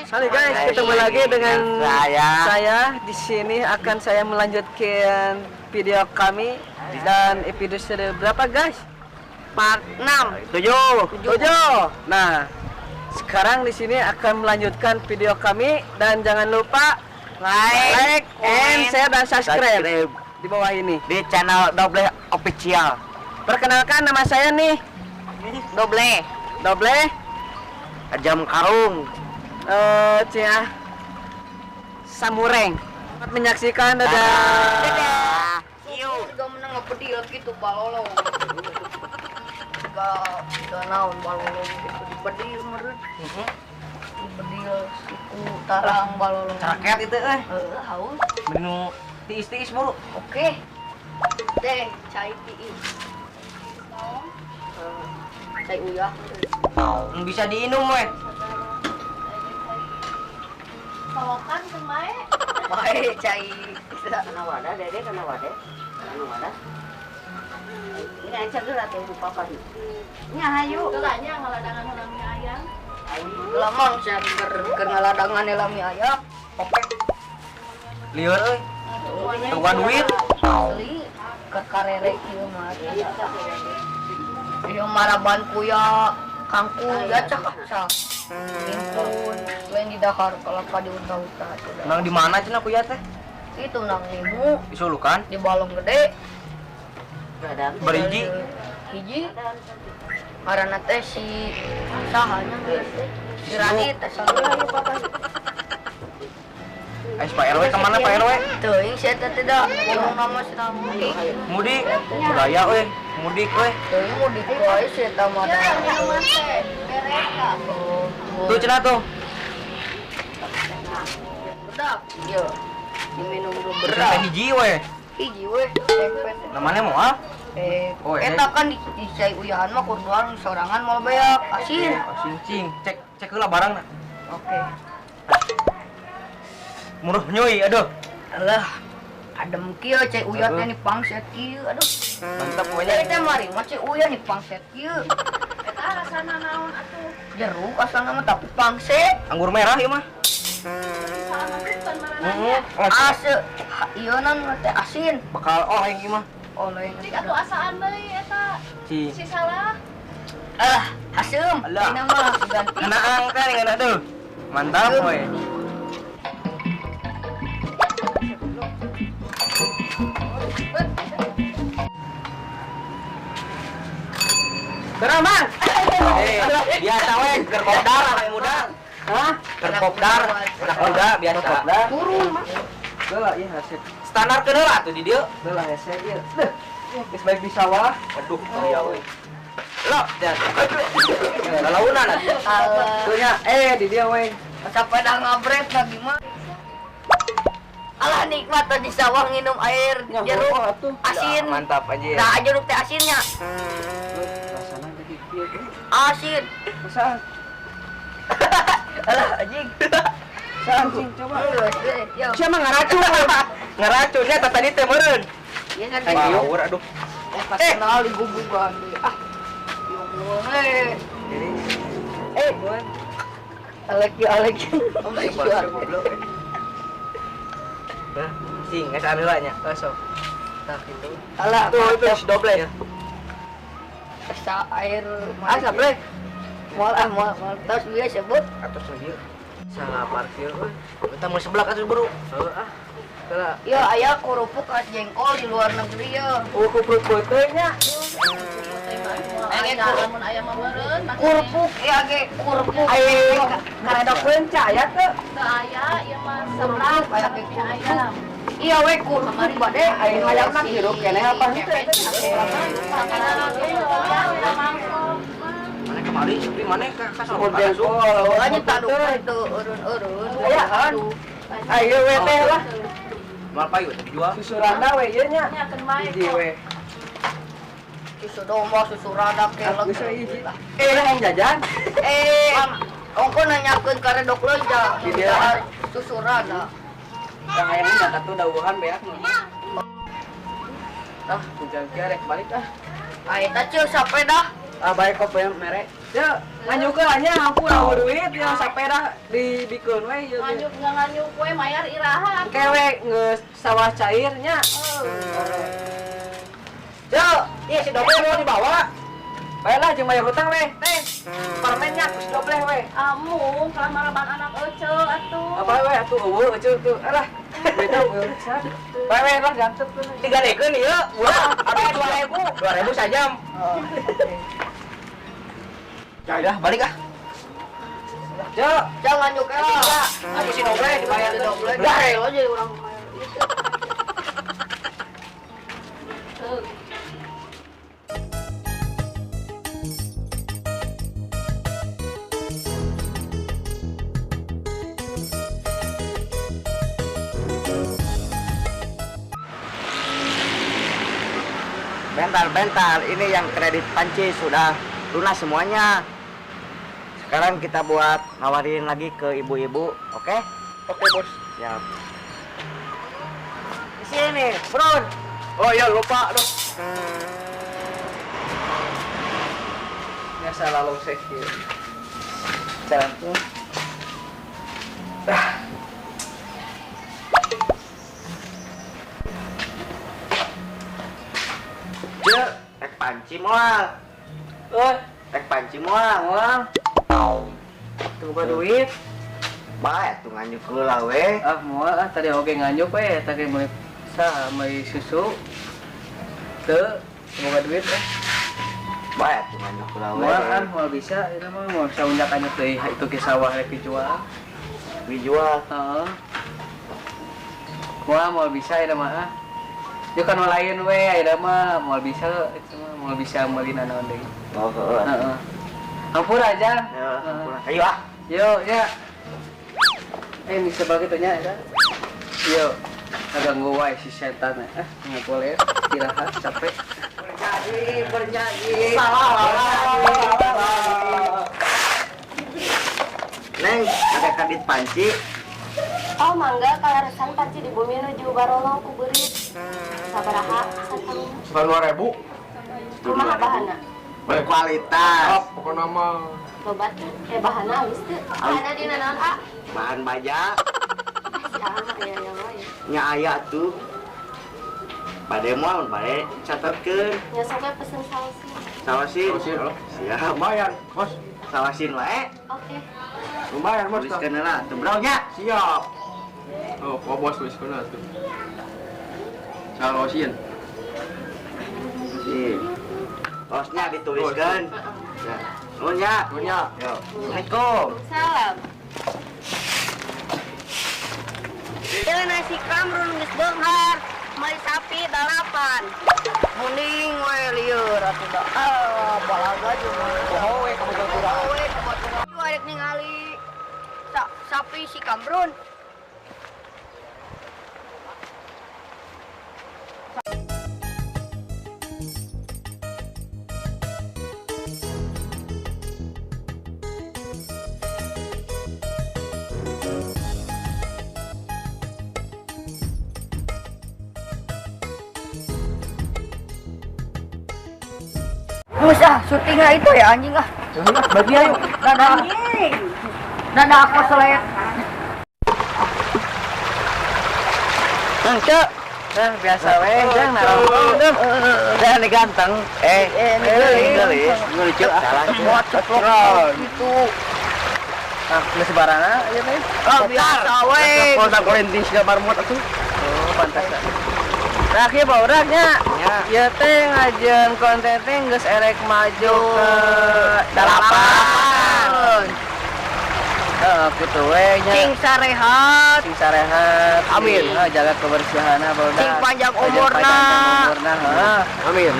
Halo guys, ketemu lagi dengan saya. Saya di sini akan saya melanjutkan video kami dan episode berapa, guys? Part 6. 7. 7. Nah, sekarang di sini akan melanjutkan video kami dan jangan lupa like, like and share dan subscribe Subscribe di bawah ini. Di channel Doble Official. Perkenalkan, nama saya nih Doble. Doble. Jam karung. Cia Samureng. Selamat menyaksikan, dadah. Dadah. Juga menang ngepedil gitu balolong. Gak gak naon balolong gitu dipedil meureun. Dipedil siku tarang balolong. Rakyat itu eh. Heeh, haus. Menu tiis-tiis mulu. Oke. Teh, cai tiis. Cai uyah. Bisa diinum weh. Solokan kemae. Bae cai. Kena wadah, dede kena wadah. Kena wadah. Ini aja geura teh bu papa. Nya hayu. Gelanya ngaladangan heula mie ayam. Lamang sia keur ngaladangan heula mie ayam. Oke. Lieur euy. Tungguan duit. Asli ke karere kieu mah. Ieu maraban kuya kangkung ya cak cak. Impun, lain di dahar kalau di uta-uta. Nang di mana cenah kuya teh? Itu nang nimu. Di Sulukan? Di balong gede. Berhiji? Hiji. Ngaranna teh si saha nya geus teh? Si Radit teh saha. Ais Pak RW kemana, Pak RW? Teuing si eta teh da ngomong nama si mudik. Mudik. Budaya euy, mudik euy. Teuing mudik wae si eta mah da. Minuman teh beres ka. Tuh cenah tuh. Udah, ieu diminum dulu Berat berat. hiji we. Hiji we. Namanya moal? Eh, Oh, eta kan di cai uyahan mah kurduan sorangan moal beak, asin. Asin cing. Cek cek heula barangna. Oke. Murah nyuy, aduh. Alah, adem kieu cai uyah teh ni pangset kieu, aduh. Mantap Cai pokoknya. teh mari mah cai uyah ni pangset kieu. Eta rasana naon atuh? Jeruk asalna mah tapi pangset. Anggur merah ieu mah. Salah masukkan marananya. Heeh. Ase, ieu nan teh asin. Bakal oleng ieu mah. Oleng. Cik atuh asaan deui eta. Cing. Si salah. Alah, haseum. Alah. Ini mah ganti. Ngeunaan kan ngeunah tuh. Mantap we. Berang, Bang. Eh, biasa we, keur kopdar anak muda. Hah? Keur kopdar, anak muda biasa. Turun, Mas. Heula ieu hese. Standar ke heula tuh di dieu. Heula hese ieu. Deh. Geus baik di sawah. Aduh, iya we. Lo, dan. Lalaunan atuh. Alah. Tuh nya, eh di dieu we. Sepeda ngabret lagi mah. Alah nikmat tuh di sawah nginum air Nya, jeruk oh, atuh. asin. Mantap aja. Nah, jeruk teh asinnya. Rasana jadi kieu eh. Asin. Masa Alah anjing. anjing coba. Geus, geus, yo. Siapa ngaracun? Ngeracunnya tah tadi teh meureun. Iya kan. Power aduh. Eh, pas kenal digugugan deui. Ah. Yo eh. Jadi eh, buan. Alek yo alek. Alek yo. Nah, sing geus anu lah nya. Oh, sok. Tah gitu. Alah, Tuh itu si doble ya. Asa air. Ah, saple. Moal ah moal moal tos bieu sebut. Atos lagi. Salah parkir euy. Kita mau sebelah atuh bro. Heuh ah. Heula. Ya aya kerupuk khas jengkol di luar negeri ya. Oh, kupruk teh nya. Eh, Aya lamun aya mah meureun. Kerupuk ya ge kerupuk. Ai karedok leunca aya teu? Teu aya ieu mah seblak Aya ge mie ayam. Iya we kerupuk bade. Ai hayang mah hirup keneh apa henteu? Mana kemari sepi mana ka ka Sumur jengkol. Makanya taduk itu eureun-eureun. Aya kan? Ayo we teh lah. Mal payu teh dijual. Susu randa we ieu nya. Nya keun mae. Hiji we. Susu domba, susu rada kelek. Geus we hiji. Eh, lah yang jajan. Eh, ongko nanyakeun karedok leunca. Di dia. Susu rada. Kang hayang mah atuh dawuhan beak mah. Ah, hujan kieu rek balik ah. Ah, eta ceu sapeda. Ah baik kok mere. Ya, nganyuk nya ampun eueuh duit ya sapeda dibikeun we ieu. Nganyuk nggak nganyuk we mayar iraha. Engke we geus sawah cair nya. Yo, ieu si doble mau dibawa. Baiklah jeung bayar hutang we, teh. Permennya ku si doble we. Amu, kalamaraban anak ece atuh. Apa we atuh eueuh ece tuh. Alah. Beda eueuh. Bae we lah gantep tuh. Digadekeun ieu, ulah ada 2000. 2000 sajam. Oh. Ya udah balik ah. Yo, Jangan nganyuk ya. Aku si doble dibayar Doble. Udah. Lo jadi orang bayar. Tuh. Bentar, ini yang kredit panci sudah lunas semuanya. Sekarang kita buat nawarin lagi ke ibu-ibu, oke? Oke, Bos. Siap. Di sini, Bro. Oh iya, lupa aduh. Biasa lalu seh ieu. Jalan tuh. Ah. Cek, rek panci moal. Euy, Rek panci moal. moal. Teu boga duit. Bae atuh nganyuk heula we. Ah, moal ah tadi oge nganyuk we eta ge meuli saha meuli susu. Teu boga duit eh. Bae atuh nganyuk heula we. Moal ah moal bisa eta mah moal bisa undak anyuk deui itu ge sawah rek dijual. Dijual. Heeh. Moal moal bisa eta mah ah. Ieu kan lain we eta mah moal bisa itu mah moal bisa meuli nanaon deui. Oh, heeh. Heeh. Hampura aja. Ya, hampura. Ayo ah. Yo, ya. Ini sebelah kitu nya eta. Yo. Kaganggu wae si setan ah, nggak boleh istirahat capek. Bernyanyi. Salah. Neng, ada kredit panci. Oh, mangga kalaresan panci di bumi nuju barolong ku beurit. Sabaraha satamina? 2000. Kumaha bahana? Berkualitas. Ah, pokoknya mah Loba teh, bahana alus teu. Bahana dina naon, ah? Bahan baja Si Aa mah aya aya wae. nya aya tuh. Bade moal bade catetkeun. Nya sok we pesen saosin. Sawasin. Sawasin, halo. Siap. Lumayan, Bos. Sawasin wae. Oke. Lumayan, Bos. Tuliskeun heula tuh bro nya. Siap. Oh, kok bos tuliskeun atuh. Sawasin. Sip. Bosnya dituliskeun. Ya. Nuhun nya. Nuhun nya. Yo. Assalamualaikum. Salam. Ieu nasi kamrun geus beunghar, meuli sapi 8. Mending we lieur atuh da. Ah, balaga jeung Poho we ka batur. we ka batur. Arek ningali sapi si Kamrun. Mus ah, syutingnya itu ya anjing ah. Bagi ayo. Dadah anjing. Dadah aku selek. Nang cek. Nah, biasa we, jang narongkong deh. Dah nih ganteng. Geulis. Lucu ah. Salah. Buat ceplok gitu. Ah, geus barana ieu teh. Ah, biasa we. Kalau korentin siga marmot atuh. Oh, pantas. Nah, kieu baurangnya. Nya. Ieu teh ngajeun konten teh geus erek maju ke 8. Heeh, kitu we nya. Cing sarehat. Sing sarehat. Amin. Heeh, jaga kebersihanna barudak. Sing panjang umurna. Panjang umurna, heeh. Amin.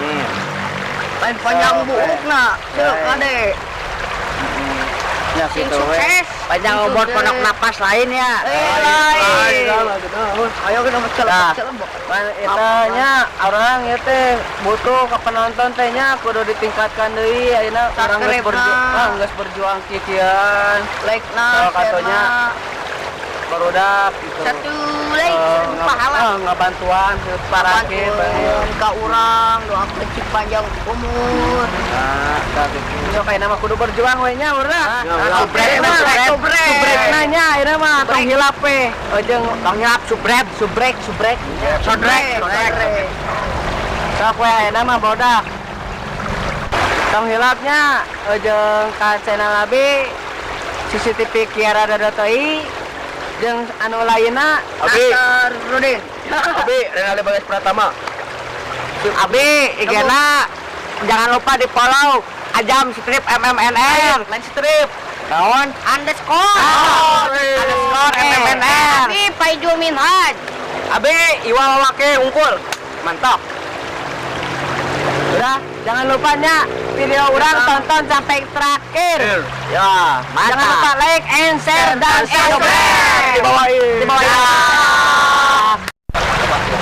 Lain panjang buukna. Ceuk kade. Ya Sing kitu we. sukses. Panjang umur pondok napas lain ya. Eh, lain. Ayo kita Nah. celebok. Pan eta nya urang ieu teh butuh ke penonton teh nya kudu ditingkatkan deui ayeuna urang geus Subscribe-na. berjuang geus berjuang kieu-kieuan. Like na, Kalau share katonya. na. Barudak gitu. Satu like Eh, 1000 pahala. Ngabantuan parake. Bantuan ka urang, doakeun cik panjang umur. Nah, tah gitu. Sok ayeuna mah kudu berjuang we nya urang. Subrek, subrek, subrek. Subrek nanya ayeuna mah tong hilap we. Ojeng Tong hilap subrek, subrek, subrek. sodrek, sodrek. Sok we ayeuna mah bodak. Tong hilapnya ojeng ka channel abi CCTV Kiara Dadotoi jeung anu lainna. Abi. Rudin. Abi, Renaldi Bagas Pratama. Abi, IG-na jangan lupa di follow Ajam strip MMNR. Lain strip. Naon? Underscore. Oh, underscore MMNR. Abi Paijul Minhaj. Abi, Iwa Wawake unggul. Mantap. Udah, jangan lupa nya video orang tonton sampai terakhir. Ya, mantap. Jangan lupa like and share dan subscribe. Di bawah ini. Di bawah ini.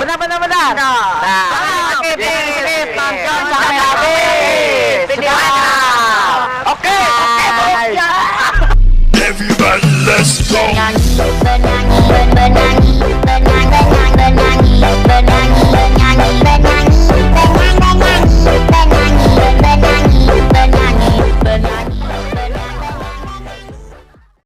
Benar benar benar. Nah. Oke, Oke, tonton sampai habis. Video. Oke, oke, bro. Everybody, let's go. Bernyanyi, bernyanyi, bernyanyi.